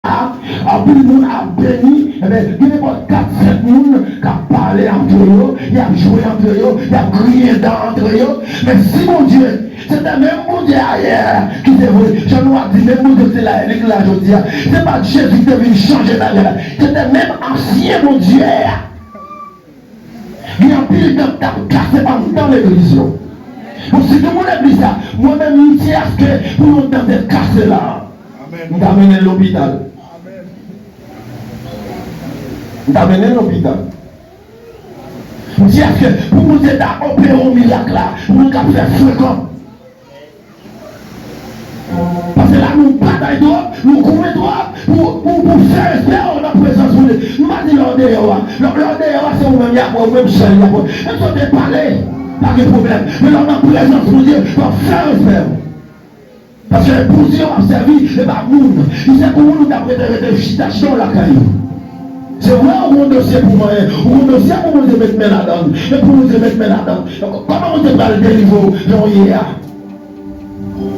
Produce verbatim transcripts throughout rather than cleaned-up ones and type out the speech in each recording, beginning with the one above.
a, anpil moun ap beni, ebyen, gen nenpòt kat, sèt moun k ap pale antre yo, y ap jwe antre yo, y ap griyen dan antre yo. Men si Bondye, se te menm Bondye a yè ki te vre, jan nou ap di, menm Bondye ki te la yè, li ki la jodi a, se pa t Jezi ki te vin chanje bagay la, se te menm ansyen Bondye a. Gen anpil dan k t ap kase anndan legliz yo. Bon, si gen moun legliz la, mwen menm, m di aske pou yon dan te kase la, m ta mennen l lopital. M ta mennen l lopital. M di aske pou Bondye ta opere yon mirak la, pou moun k ap fè frekan. Paske la nou batay twòp, nou goumen twòp pou, pou, pou fè respè w nan prezans Bondye. M pa di lè w deyò a. Lè, lè w deyò a, se ou menm y ap wè, ou menm sèl y ap wè. Menm si w te pale, pa gen pwoblèm. Men lè w nan prezans Bondye, w ap fè respè w. Paske Bondye w ap sèvi, e pa moun. Si se pou moun, ou t ap rete, rete chita, chita w lakay ou. Se vre, ou gon dosye pou manyen, ou gon dosye pou Bondye met men ladan l. E pou Bondye met men ladan l, kòman Bondye pral delivre w jan w ye a?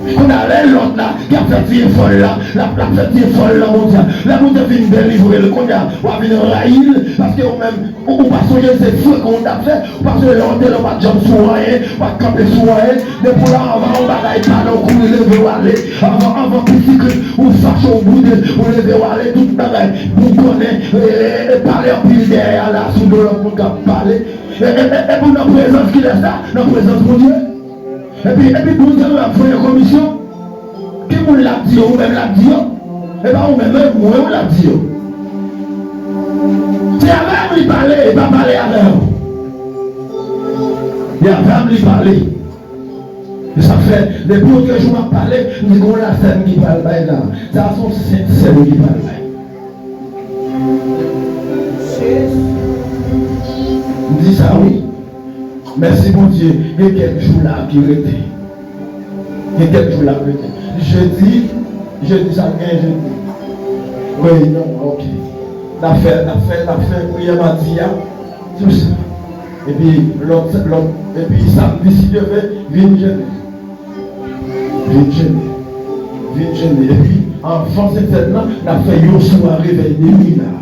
Kounye a, lè lòt la, ki ap fè ti efò l la, l ap, l ap fè ti efò l nan Bondye a. Lè Bondye vin delivre l, kounye a, w a vin rayi l, paske ou menm, ou, ou pa sonje se frekan w t ap fè, ou pa sonje lè w te la, ou pa t janm sou anyen, ou pa t kanpe sou anyen. Depi w la, anvan yon bagay pale, ou kouri leve w ale. Anvan, anvan pitit ou fache, ou boude, ou leve w ale, tout bagay. Ou konnen, e, e, e pale anpil dèyè a la, sou do lòt moun k ap pale. E, e, e, epi w nan prezans kilès la? Nan prezans Bondye. Epi, epi Bondye menm ap voye komisyon. Ki moun l ap di yo? Ou menm l ap di yo? E pa ou menm, e mwen ou l ap di yo. Se avè m li pale, e pa pale avè w. E avè m li pale. E sa fè, depi otrejou m ap pale, m di gon lasèn ki pral bay la. Sa se yon sent sèn ki pral bay. M di sa wi. Mèsi Bondye, gen kèk jou la ki rete. Gen kèk jou la ki rete. Jedi, jedi sa gen jedi. Reyinyon, ok. N ap fè, n ap fè, n ap fè priyè madi a. Tout sa. Epi lòt, lòt, epi samdi, si Dye vle, vin jene. Vin jene. Vin jene. Epi anvan sentsèn nan, n ap fè yon swa revèy de nwi la.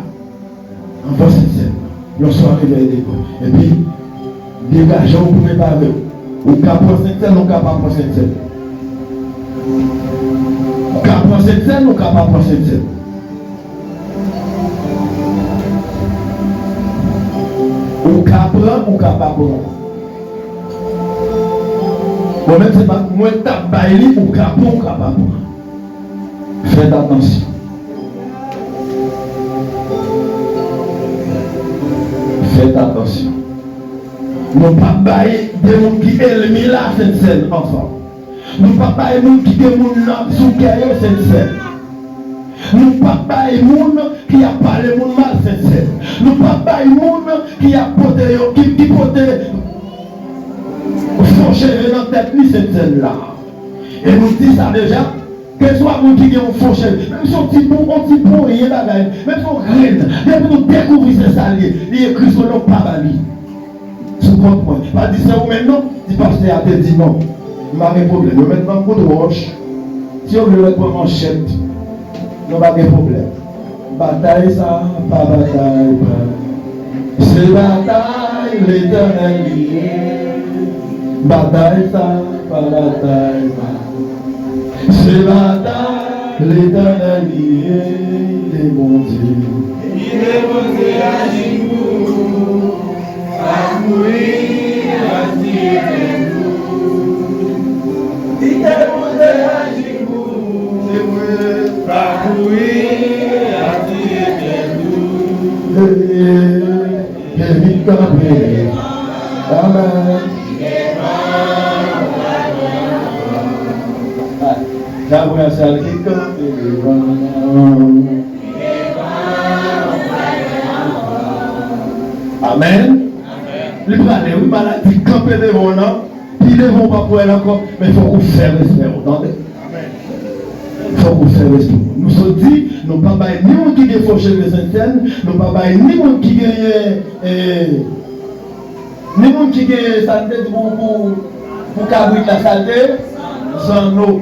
Anvan sentsèn nan, yon swa revèy de nwi. Epi degaje w pou prepare w. Ou ka pran sentsèn, ou ka pa pran sentsèn. Ou ka pran sentsèn, ou ka pa pran sentsèn. Ou ka pran, ou ka pa pran. Bon, menm se pa mwen k t ap bay li, ou ka pran, ou ka pa pran. Fèt atansyon. Fèt atansyon. Nou p ap bay de moun ki ènmi la sentsèn ansanm. Nou p ap bay moun ki gen moun nan sou kè yo sentsèn. Nou p ap bay moun ki ap pale moun mal sentsèn. Nou p ap bay moun ki ap pote yo, ki, ki pote fo cheve nan tèt li sentsèn la. E nou di sa deja, keswa moun ki gen yon fo cheve, menm si yon ti pou, yon ti ponyen bagay, menm si yon grenn, depi nou dekouvri se sa l ye, li ekri sou non pa ba li. Sou kont mwen. Pa di se ou menm non. Di pastè a te di non. M pa gen pwoblèm. Yo mèt ban m kout wòch. Si yo vle yo mèt pran manchèt. Nou pa gen pwoblèm. Batay sa pa batay pa. Se batay Letènèl li ye. Batay sa pa batay pa. Se batay Letènèl li ye, li Bondye. Li Bondye aji pou ou, pa kouri, aji pou ou. Li Bondye aji pou ou, pa kouri, aji pou ou. Hey, hey. Ke vin kanpe. Amèn. Jan Prince al ki kanpe devan. Amèn. Li prale, wi, maladi kanpe devan w nan. Pi devan w p ap wè l ankò, men fòk ou fè respè w, tande. Fòk ou fè respè w. Nou sot di, nou pa bay ni moun ki gen fo cheve sentsèn, nou pa bay ni moun ki genyen, eh, ni moun ki genyen, sa n te di pou, pou, pou kabrit la, sa l te, zanno.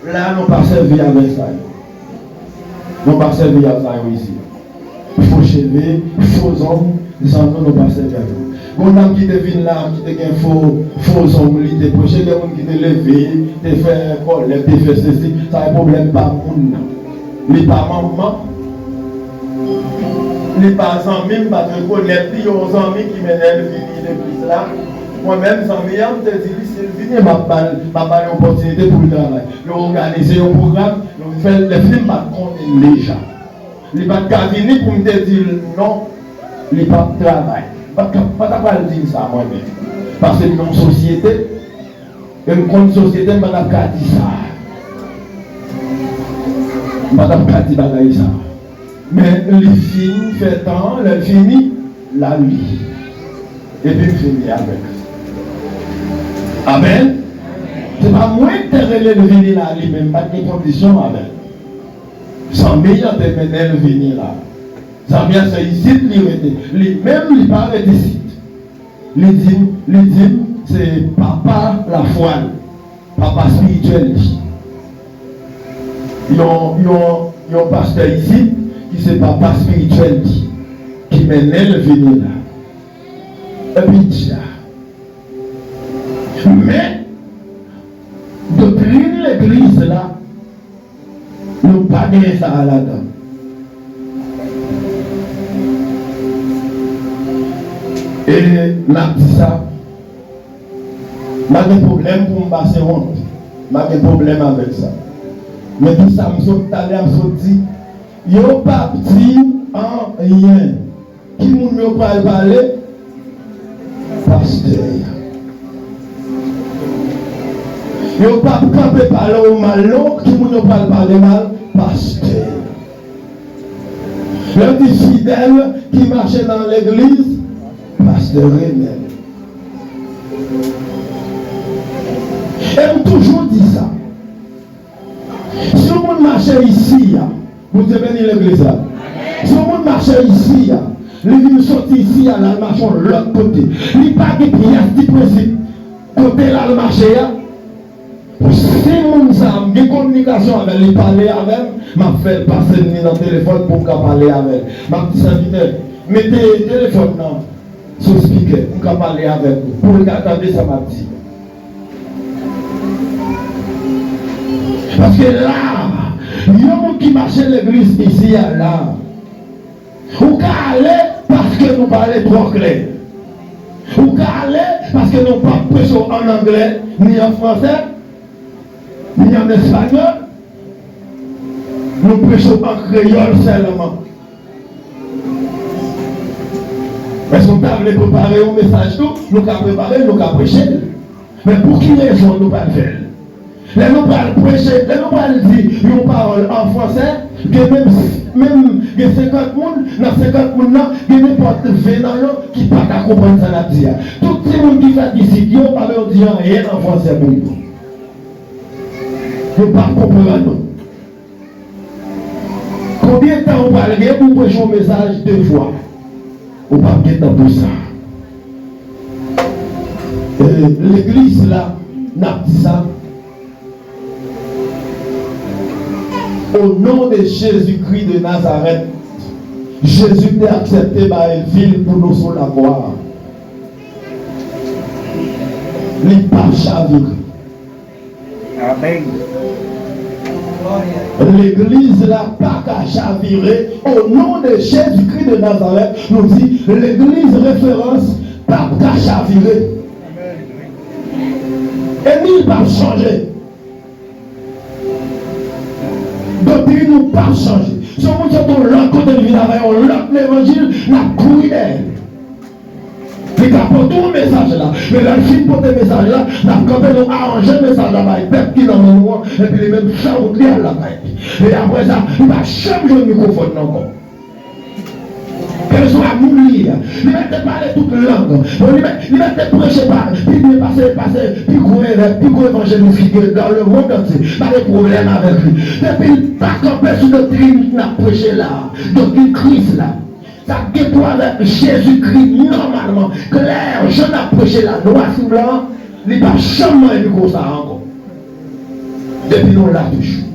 La, nou pa sèvi avèk sa yo. Nou pa sèvi a sa yo isi. Fo cheve, fo zong, zanmi, nou pa sèvi a yo. Gon dam ki te vin la, ki te gen fo, fo zong, li te preche, gen moun ki te leve, te fè kòlèt, te fè sesi, sa e pwoblèm pa moun nan. Li pa manman m, li pa zanmi m, m pa t rekonèt li, yon zanmi ki mennen l vini legliz la. Mwen menm, zanmi an, m te di li, si l vini, m ap ba l, m ap ba l yon opòtinite pou l travay. Yo òganize yon pwogram, yo fè l, lè fini, m pa t konnen l deja. Li pa t ka vini pou m te di l non, li p ap travay. M pa t ka, pa t ap pral di l sa mwen menm. Paske m nan yon sosyete, e m konn sosyete, m pa t ap ka di sa. M pa t ap ka di bagay sa. Men li fin fè tan, lè l fini, l al li. Epi m fini avèk. Amèn. Se pa mwen ki te rele l vini la li menm, m pa t gen kondisyon avè l. Zanmi an te mennen l vini la. Zanmi an se isit li rete. Li menm li pa ret isit. Li di m, li di m se papa lafwa l, papa espirityèl li. Yon, yon, yon pastè isit ki se papa espirityèl li, ki mennen l vini la. Epi di a. Men, doktrin legliz la, nou pa gen sa a ladan. E n ap di sa, m pa gen pwoblèm pou m pase wont. M pa gen pwoblèm avèk sa. Men ki sa m sot talè a m sot di, yo p ap di anyen. Ki moun yo pral pale? Pastè a. Yo p ap kanpe pale w mal non. Ki moun yo pral pale mal? Pastè a. Lè w di fidèl ki mache nan legliz, pastè Renel. E m toujou di sa. Si yon moun mache isi a, Bondye beni legliz la. Si yon moun mache isi a, li vin soti isi a, l al mache yon lòt kote. Li pa gen pyès ti prensip kote l al mache a. Si moun sa a, m gen kominikasyon avè l, li pale avè m, m ap fè l pase m li nan telefòn pou m ka pale avè l. M ap di sèvitè, mete telefòn nan sou spikè, m ka pale avèk ou, pou l ka tande sa m ap di. Paske la, yon moun ki mache legliz isi a la, ou ka ale paske nou pale twò klè. Ou ka ale paske nou p ap preche w ann anglè, ni an fransè, ni an espanyòl. Nou preche w an kreyòl sèlman. Èske w ta vle prepare yon mesaj tou? Nou ka prepare l, nou ka preche l. Men pou ki rezon nou pral fè l? Lè nou pral preche, lè nou pral di yon pawòl an fransè, gen menm, menm gen senkant moun, nan senkant moun nan, gen nenpòt ven nan yo ki pa ka konprann sa n ap di a. Tout timoun ki fèt isit yo, pa bezwen di anyen an fransè pou yo. Yo p ap konprann nou. Konbyen tan ou pral gen pou w preche yon mesaj de fwa? Ou p ap gen tan pou sa. E, legliz la, n ap di sa. Au nom de Jésus-Christ de Nazareth, Jezi te aksepte bay vi l pou nou sou lakwa a. Li p ap chavire. Amèn. Legliz la pa ka chavire. O non de Jezikri de Nazarèt, nou di, legliz referans p ap ka chavire. E ni l p ap chanje. Doktrin nou p ap chanje. Si yon moun sot yon lòt kote, l vin avèk yon lòt levanjil, n ap kouri dèyè l. Li ka pote yon mesaj la, men lè l fin pote mesaj la, n ap kanpe, nou aranje mesaj la bay pèp ki nan men nou an, epi li menm fè wout li al lakay li. E apre sa, li pa janm jwenn mikwofòn nan ankò. Kèlswa moun li ye a, li mèt te pale tout lang. Bon, li mèt, li mèt te preche pa, pi byen pase, pase pi gwo evèk, pi gwo evanjelis ki gen dans le monde entier. Pa gen pwoblèm avèk li. Depi l pa kanpe sou doktrin n ap preche la, doktrin Kris la. Sa k gen pou wè avèk Jezikri nòmalman, klè, jan n ap preche la, nwa sou blan, li p ap janm manyen mikwo sa a ankò. Depi nou la toujou.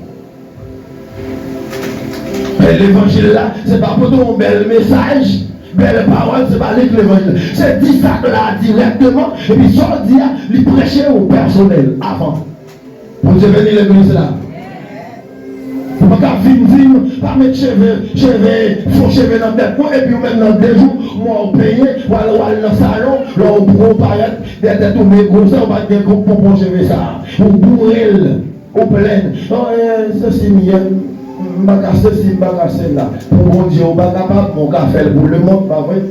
P Levanjil la, se pa pote yon bèl mesaj, bèl pawòl, se pa li k levanjil. Se di sa la dirèkteman, epi sa w di a, li preche ou pèsonèl avan. Bondye beni legliz la. Ou pa ka vin di m, pa met cheve, cheve, fo cheve nan tèt mwen, epi ou menm nan de jou, mwen ou peye, w al, w al nan salon, lè ou pran ou parèt, dèyè tèt ou, men gwosè, ou pa t gen gwo ponpon cheve sa. Ou boure l. Ou plèn. Oh, eh, sesi m ye, m pa ka sesi, m pa ka sela. Pou Bondye, ou pa kapab, men w ka fè l pou lemonn, pa vre?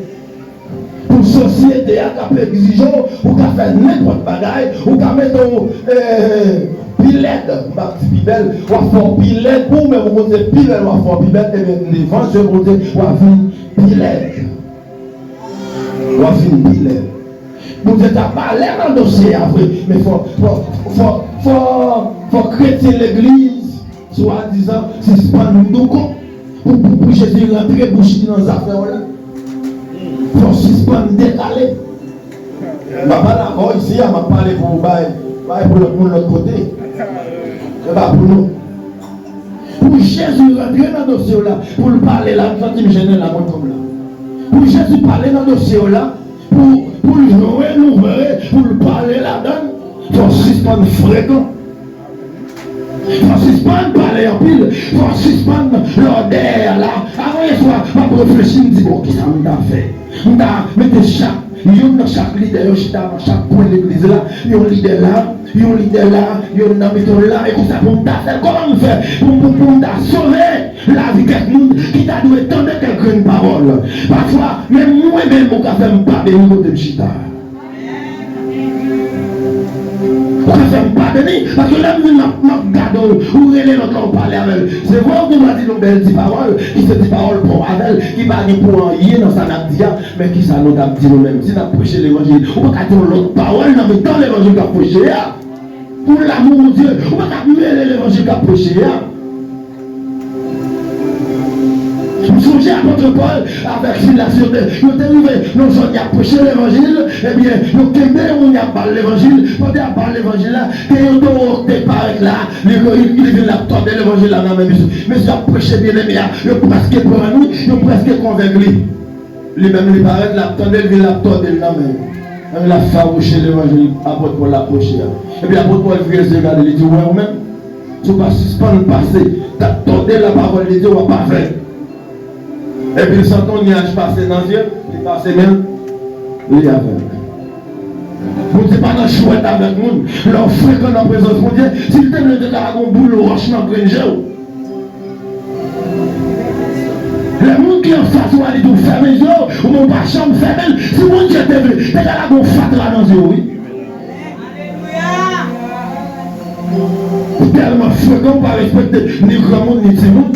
Pou sosyete a k ap egzije w, ou ka fè nenpòt bagay, ou ka mete w, eh, pi lèd, m pa di pi bèl, w ap fè w pi lèd, pou ou menm ou konn se pi bèl, w ap fè w pi bèl, ebyen, devan je Bondye, w ap vin pi lèd. W ap vin pi lèd. Bondye ka pale nan dosye a vre, men fò, fò, fò, fò, fò kretyen legliz, swadizan, sispann douko pou, pou, pou Jezi rantre bouch li nan zafè w la. Fò sispann dekale. M pa pale avè w isi a, m ap pale pou bay, bay pou lòt moun lòt kote. Se pa pou nou. Pou Jezi rantre nan dosye w la, pou l pale la, m santi m jennen la, mwen konm la. Pou Jezi pale nan dosye w la, pou, pou l jwenn ou vre, pou l pale ladan l, fò w sispann frekan. Fò w sispann pale anpil, fò w sispann lòdè a la. Avan yè swa, m ap reflechi, m di, bon, kisa m ta fè? M ta mete chak, youn nan chak lidè yo chita nan chak kwen legliz la, yon lidè la, yon lidè la, youn nan mete yon la, e konsa pou m ta fè, kòman m fè pou, pou, pou m ta sove lavi kèk moun ki ta dwe tande kèk grenn pawòl? Pafwa, menm mwen menm, ou ka fè m pa beni kote m chita. Ou ka fè m pa beni, paske lè m vin, m ap, m ap gade w, ou rele lòt la, ou pale avè l. Se vre, ou gen dwa di l yon bèl ti pawòl, ki se ti pawòl pa w avè l, ki pa gen pou anyen nan sa n ap di a, men kisa nou t ap di nou menm? Si n ap preche levanjil, ou pa ka di yon lòt pawòl nan mitan levanjil k ap preche a. Pou lanmou Bondye, ou pa ka mele levanjil k ap preche a. M sonje apot Pòl avèk Silas, yo te, yo te rive nan zòn y ap preche levanjil, ebyen, yo kenbe yon moun y ap ba l levanjil, pandan y ap ba l levanjil la, gen yon towo ki te parèt la, li, li, li vin l ap tòde levanjil la nan men misye. Mesye ap preche byeneme a, yo prèske pran li, yo prèske konvenk li. Li menm li parèt, l ap tande l, vin l ap tòde l nan men yo. Menm l ap fawouche levanjil apot Pòl ap preche a. Epi apot Pòl vire zye gade, li di, ou wè ou menm, si w pa sispann pase, t ap tòde lapawòl de Dye, w ap avèg. Epi l santi yon nyaj pase nan zye l, li pase men l, li avèg. Bondye pa nan jwèt avèk moun. Lè w frekan nan prezans Bondye, si l te vle, l te ka lage yon boul wòch nan grenn je w. Lè moun ki anfas ou a, li di w fèmen zye w, ou menm ou pa janm fèmen l. Si Bondye te vle, te ka lage yon fatra nan zye w, wi. Ou tèlman frekan, ou pa respekte ni granmoun, ni timoun.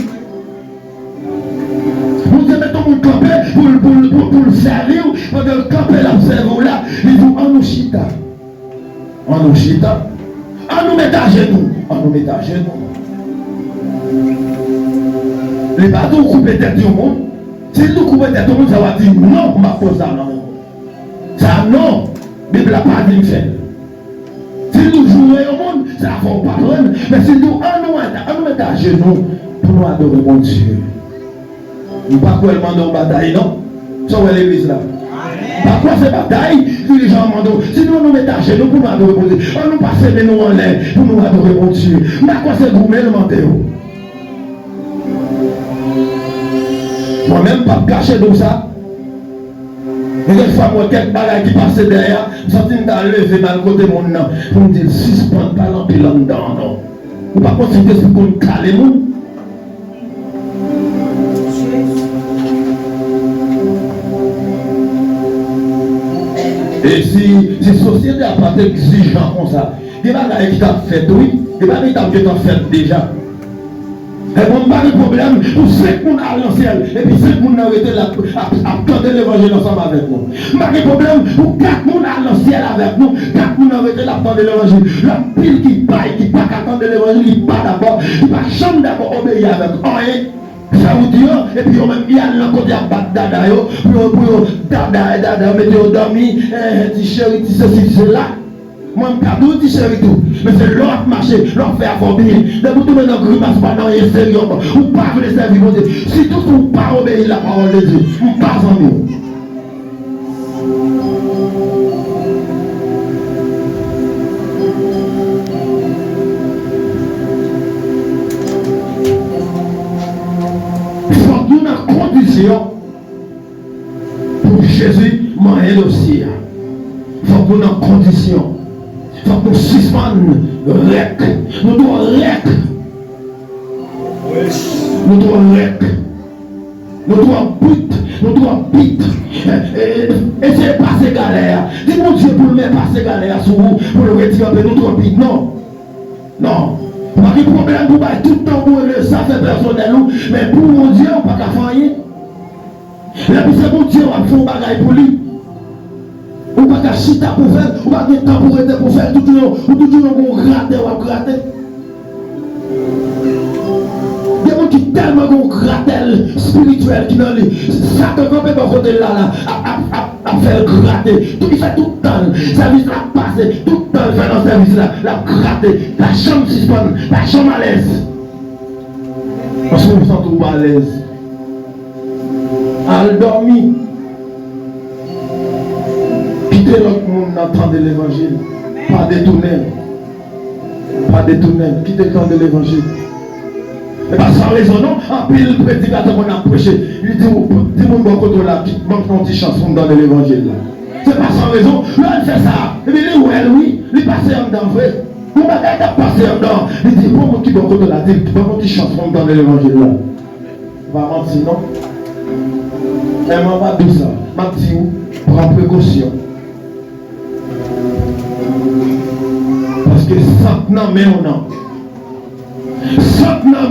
Bondye mete yon moun kanpe pou l, pou l, pou, pou l sèvi w, pandan l kanpe, l ap sèvi w la, li di w, ann nou chita. Ann nou chita. Ann nou met ajenou. Ann nou met ajenou. Li pa di w koupe tèt yon moun. Si l di w koupe tèt yon moun, sa w ap di, non, m pa pran sa nan men w. Sa non, Bib la pa di m fè l. Si nou joure yon moun, se afè w pa pran l. Men si nou, ann nou, ann nou met ajenou pou nou adore Bondye. M pa kwè l mande yon batay, non. Sa w wè legliz la? M pa kwè se batay dirijan an mande w. Si nou, nou met ajenou pou nou adore Bondye. Ann nou pase men nou anlè pou nou adore Bondye. M pa kwè se goumen l mande w. Mwen menm, m p ap kache di w sa. Gen kèk fwa m wè kèk bagay ki pase dèyè a, m santi m ta leve m al kote moun nan pou m di l sispann pale anpil anndan an non. Ou pa konn Sentespri konn kale moun. E si, si sosyete a pa t egzijan konsa, gen bagay ki t ap fèt wi, gen bagay ki t ap gentan fèt deja. E bon, m pa gen pwoblèm pou senk moun al nan syèl, epi senk moun nan rete la ap, ap, ap tande levanjil ansanm avèk nou. M pa gen pwoblèm pou kat moun al nan syèl avèk nou, kat moun nan rete la ap tande levanjil. Lòt pil ki bay, ki pa ka tande levanjil, li pa dakò, li pa janm dakò obeyi avèk anyen. Sa ou di yo, epi yo menm, y al nan kote y ap bat dada yo, pou yo, pou yo dada, dada, mete yo dòmi, eh, ti cheri, ti sesi, ti sela. Mwen, m ka tou di cheri tou, men se lè w ap mache, lè w ap fè afè w byen. Depi w tonbe nan grimas, ou pa nan anyen serye ankò. Ou pa vle sèvi Bondye. Sitou si w pa obeyi lapawòl de Dye. M pa zanmi w. Fòk nou nan kondisyon pou Jezi manyen dosye a. Fòk nou nan kondisyon. Fòk nou sispann rèk. Nou twò rèk. Nou twò rèk. Nou twò bit. Nou twò bit. E, e, e, eseye pase galè a. Di Bondye pou l men pase galè a sou ou, pou l retire anpe nou twò bit. Non. Non. Ou pa gen pwoblèm pou bay tout tan ou le zafè pèsonèl ou, men pou Bondye, ou pa ka fè anyen. Lè pou se Bondye w ap fè yon bagay pou li. Ou pa ka chita pou fè l, ou pa gen tan pou rete pou fè l, toujou, ou toujou nan yon gratè w ap grate. Gen moun ki tèlman gen yon gratèl espirityèl ki nan li. Satan kanpe bò kote l la, la, ap, ap, ap, ap fè l grate. Tou, li fè tout tan l, sèvis la ap pase, tout tan l fè nan sèvis la, l ap grate. Pa janm sispann, pa janm alèz. Paske w santi w pa alèz. Al dòmi. Kite lòt moun nan tande levanjil. Pa detounen l. Pa detounen l. Kite l tande levanjil. E pa san rezon non. Anpil predikatè konn ap preche. Li di, di moun bò kote w la, "Ban m yon ti chans pou m tande levanjil la." Se pa san rezon. Lè l fè sa, epi li wè l wi. Li pase anndan vre. Yon bagay k ap pase anndan. Li di, "Bon, moun ki bò kote w la, di, ban m yon ti chans pou m tande levanjil la." Pa manti non. Èman pa dou sa. M ap di w, pran prekosyon. Paske sant nan men w nan. Sant nan